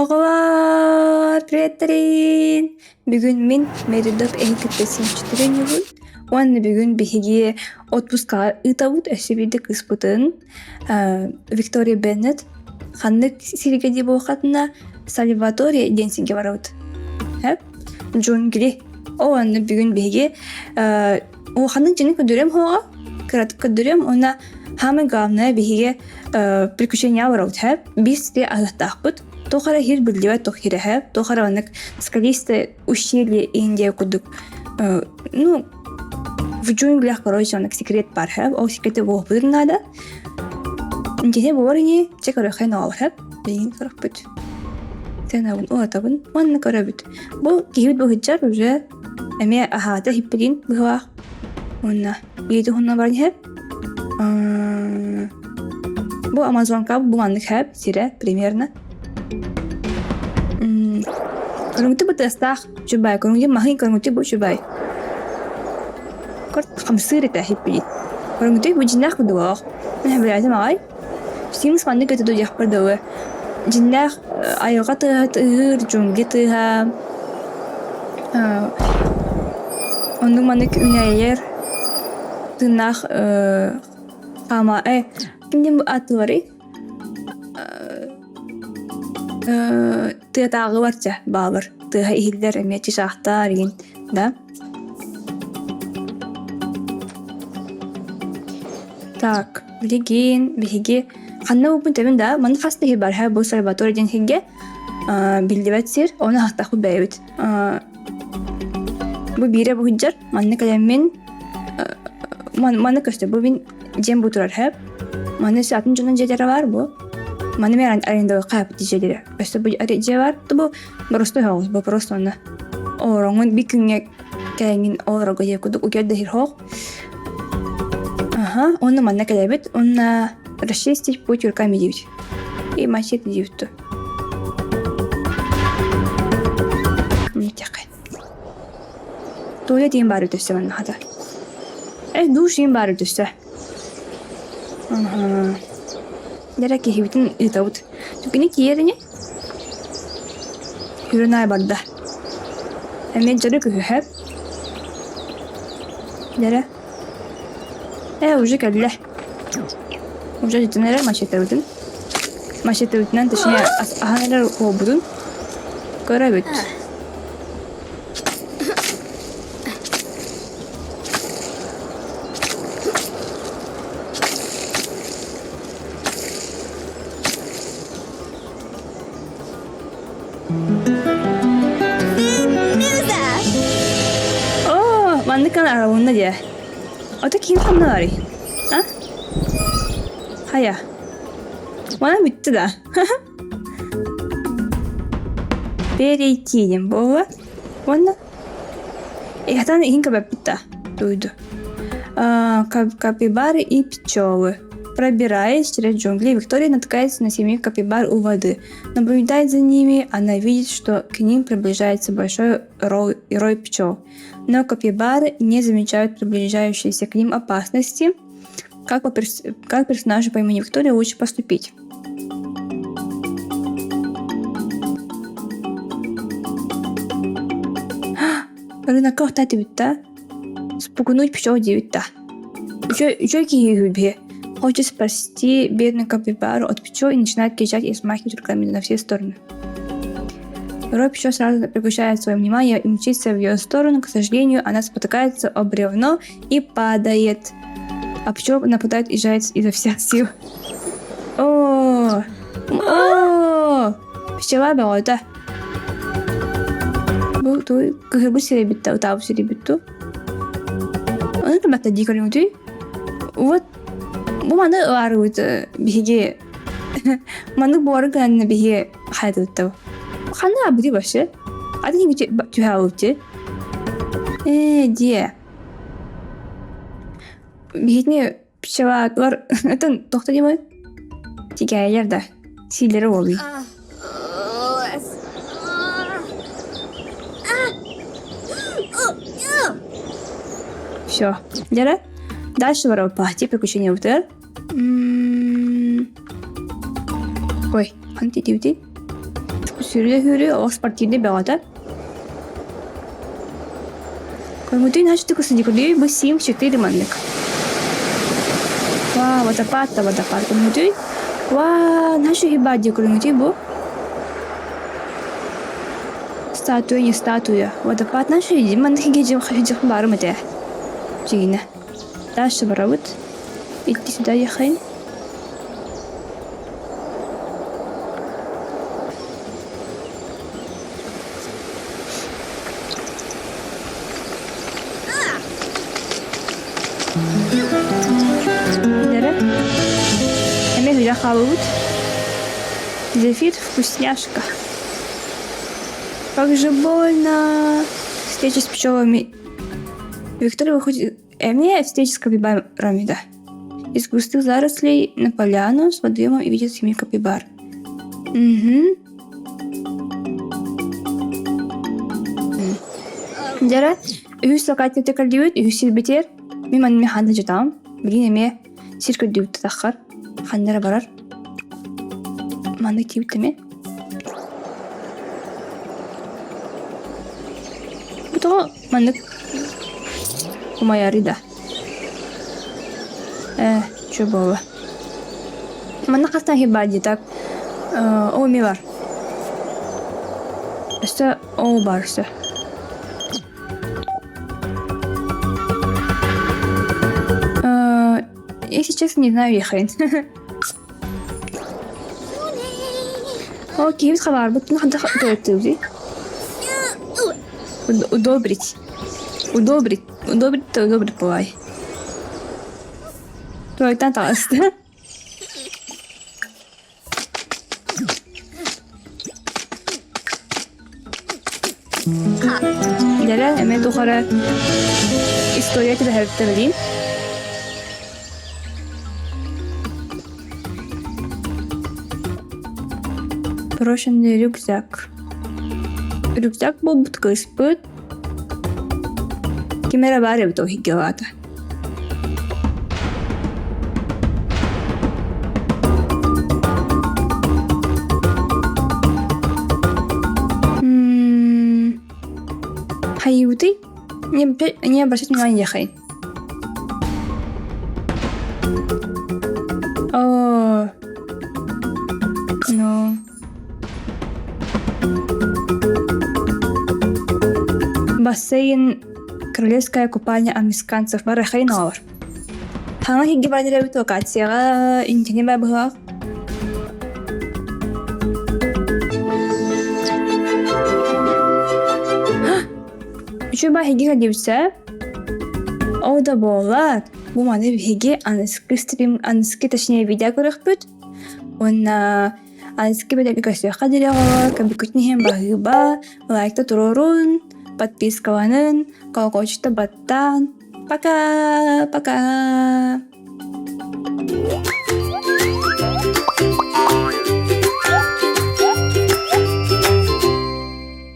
Оҕолоор, приветтерин! Бүгүн мин Меридов эһи кытта симчитиринибин уонна бүгүн биһиги отпускаҕа ыытабыт өссө биирдэ кыыспытын Виктория Беннет ханнык сиргэ дии буолхатына Сальваторе диэн сиргэ барабыт. Джунгли. О, уонна бүгүн биһиги улаханнык дьиҥи көрдөрүөм суоҕа, кыратык көрдөрүөм уонна самое главное биһиги приключения барабыт һэ биир сири аһыахтаахпыт туох эрэ иһир биллибэт туох иһирэ һэ туох эрэ маннык скалистое ущелье Индия курдук ну в джунглях короче оннук секрет бар һэ ол секрети буолбутун наада интиһэ буолар ини чэ көрөххө ноол һэ билигин көрөхпүт сыанабын уотабын уонна көрөбүт бу киһибит быһыдьар уже Эмиэ аһаата иһиппитин быһыылаах уонна илиитин уһунна баран иһэр. Бу Амазонка бу маннык хэп сирэ примерно. Көрүҥүтү бытыастаах чубай, көрүҥүтү маһын көрүҥүтү бу чубай. Корт хамсыыр этэ иһиппит. Көрүҥүтү бу дьиннээх кудуох. Мен билээтим аҕай. Симс маннык этэ диэхпэр дылы. Дьиннээх айылҕа тыаһа тыаһыыр, джунгли тыаһа оннук маннык үүнээйилэр тыыннаах хаама э ким диэн ааттыыларый тыатааҕылар чэ баалар тыаһа иһиллэр эмиэ чычаахтаар игин да Так, билигин биһиги ханна буолбун тэбин да, манна хас да иһи бар һэ бу Сальваторе диэн сиргэ биллибэт сир, ону аһаттахпыт бэйэбит. Бу биирэ бу сылдьар, манна кэлэммин манна көстөр, бу мин дьиэм бу турар һэ. Манна өссө атын дьонун дьиэлэрэ баар бу. Манна мен арендовка дьиэлэрэ. Өссө бу дьиэ бар, бу боростуой соҕус, бу просто онно олороҥҥун бир күҥҥэ кэлэҥҥин олорорго диэ курдук утуйар да сир суох. Аха, уонна манна кэлэбит уонна расчистить путь руками диибит. И мачете диибит Туойа диэн баар өтөссө манна хата. Э, душ диэн баар өтөссө. Аха. Дэрэ киһибитин ыытабыт. Түгүнү киэр ини. Үрүн аай барда. Эмиэ дьарык үһү Дэрэ. Ээ, уже кэллэ. Уже дьитин эрэр мачетабытын. Мачетабытынан, точнее, аһан эрэр уолбутун көрөбүт. Оо, маннык аралынна дии. Ото ким ханналарый? А? Хайа. Мана бүттү да. Перейти диэн буолла. Уонна Ихтан иһин көбөппүт да. Дуйду. Капибары и пчелы. Пробираясь через джунгли, Виктория натыкается на семью капибар у воды. Наблюдая за ними, она видит, что к ним приближается большой рой, рой пчел. Но капибары не замечают приближающейся к ним опасности. Как, по перс... как персонажу по имени Виктория лучше поступить? Рынокка охтаатыбыт да спугнуть пчел диэбит да Үчүгэй киһи үһү Хочет спасти бедный капибару от пчел и начинает кричать и взмахивать руками на все стороны. Рой пчел сразу переключает свое внимание и мчится в ее сторону. К сожалению, она спотыкается о бревно и падает. А пчел нападает и жается изо всех сил. О, о, пчела бөҕөтө. Бу туй кыһырбыт сирэйбит да ытаабыт сирэйбит ту. Ону кымматта дии көрүҥүтүй. Вот бу маны ыарыбыт биһиги маннык буору гынанна биһиги хайдыбыттабы. Ханна абыты вообще? Атын түһэ Ээ, диэ. Биһитини пчелалар атын тохто диэмэ тигээйэр да сиилэрэ уолуй. Все. Дьэрэ. Дальше барабаппа. Приключения утыр. Ой, ханты тиути. Сүүрүү-сүүрүү оҕо спортивнай бөҕөтө. Көҥүтүн хачты кысыдьыкылыы бу сим 4 маннык. Ваа, водопад да водопад көҥүтүй. Ваа, наша хиба дии көрүҥүтүй бу. Статуя не статуя. Водопад наша иди маннык хигежим хигежим барым этэ. Дьигинэ. Дальше барабыт. Идти сюда ехаем. Билэрэ. Эмиэ билэ хаалбыт. Зефир вкусняшка. Как же больно. Встреча с пчелами. Виктория выходит Эмиэ встреча с капибарами, да. Из густых зарослей на поляну с водоемом и видит семью капибар. Угу. Дьара, үһүс локацията көрдүбүт, үһүс сирбитигэр мин манна ханна дьытаам. Билигин эмиэ сир көрдүбүт таххар. Ханна эрэ барар. Манна киирбит эмиэ. Бу тоҕо маннык умайарый да? Ээ, чё буолла? Манна хастан хибади так оо эмиэ бар. Өссө оо бар өссө. Если честно, не знаю, ехать. О, киһибит хабаарбыт ханта төрөттүбүтүй? Удобрить. Удобрить. Удобрить то удобрить бывай. Туайтан таҕыста. Дьэрэ, эмиэ туох эрэ история түбэһэбиттэ билиим. Брошенный рюкзак. Рюкзак буолбут кыыспыт. Ким эрэ баар эбит ол иһирдьэ аата. М, Хайыыбытый? Не, не обращать внимания ехай. О, ну. Бассейн Королевская купальня американцев барахайын оҕолор. Хаҥа иһирдьэ баран эрэбит локацияҕа интини баа быһыылаах. Үчүгэй баа иһирдьэ кэлдибит Ол да буоллар, бу маны биһиги аныгыскы стрим, аныгыскы точнее видео көрүөхпүт уонна аныгыскы бэлэми көрсүөххэ диэри оҕолор көмүккүтүн иһин баһыыба, лайкта туруорун, подпискаланын, колокольчикта баттаан. Пока! Пока!